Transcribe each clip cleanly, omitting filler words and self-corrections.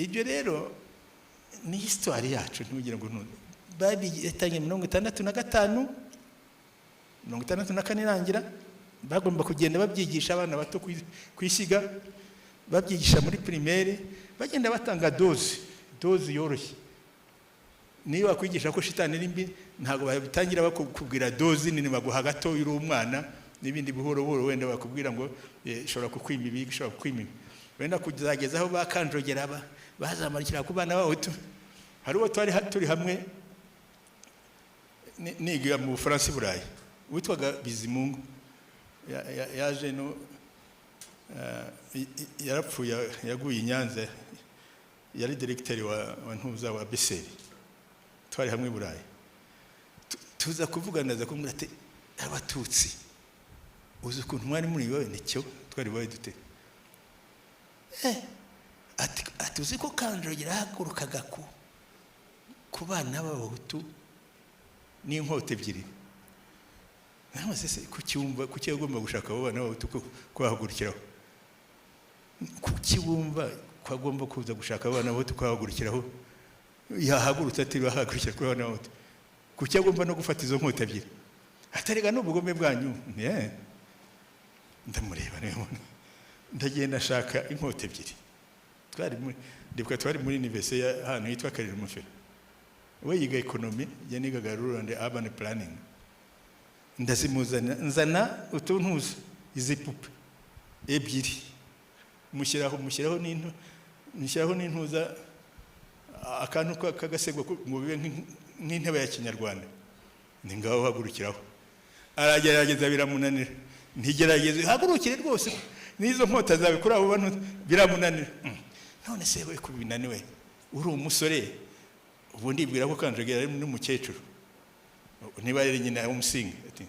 Ibyo rero ni histoire yacu. Ntugire ngo babitangiye 65, 64 irangira. Bagomba kugenda babyigisha abana bato ku ishyiga, babyigisha muri primaire, bagenda batanga dose yoroshye. Niba bakwigisha ko shitani ari mbi, ntabwo babitangira bakubwira dose nini, baguha gato uri umwana, n'ibindi buhoro buhoro. Wenda bakubwira ngo ishobora kukwima ibi, ishobora kukwima ibi, wenda kuzageza aho bakanjogera bazamarikira ku bana b'Abahutu. Hari uwo twari turi hamwe niga mu Bufaransa i Burayi witwaga Bizimungu. Yaje no yarapfuye, yaguye i Nyanza, yari directeur wa ntuza wa BCR. Twari hamwe i Burayi, tuza kuvugana, aza kumbwira ati: "Abatutsi, uzi ukuntu mwari muri iwawe?" Nicyo twari bawe dute? Ati: "Uzi ko Kanjogera yahagurukaga ku bana b'Abahutu n'inkota ebyiri?" Nawe se kuki wumva, kuki agomba gushaka abo bana b'Abahutu kubahagurukiraho? Kuki wumva ko agomba kuza gushaka abana b'Abahutu kubahagurukiraho? Yahagurutse atiriwe ahagurukira kuri abana b'Abahutu. Kuki agomba no gufata izo nkota ebyiri? Atarega n'ubugome bwanyu. Yeah. Ndamureba niba ndagenda nshaka inkota ebyiri. Twari muri, ndibuka twari muri université y'ahantu hitwa Clermont-Ferrand. We yiga économie, njye nigaga rural and urban planning. Ndazimuzana, nzana utuntuza izi poupées ebyiri, mushyiraho n'intuza, akantu k'agasego ngo bibe nk'intebe ya kinyarwanda. Ni ngaho hagurukiraho. Aragerageza biramunanira. Ntigerageze, hagurukire rwose n'izo nkota zawe kuri abo bantu. Biramunanira. None se we ko binaniwe, uri umusore? Ubu ndibwira ko Kanjogera ari n'umukecuru, niba ari nyina w'Umusinga. Ati: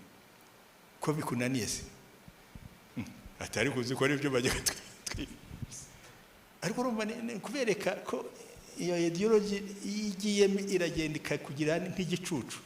"Ko bikunaniye se?" Ati: "Ariko uzi ko ari byo bajya twiga." Ariko urumva ni kubereka ko iyo ideology iyo igiyemo iragenda ikakugira nk'igicucu.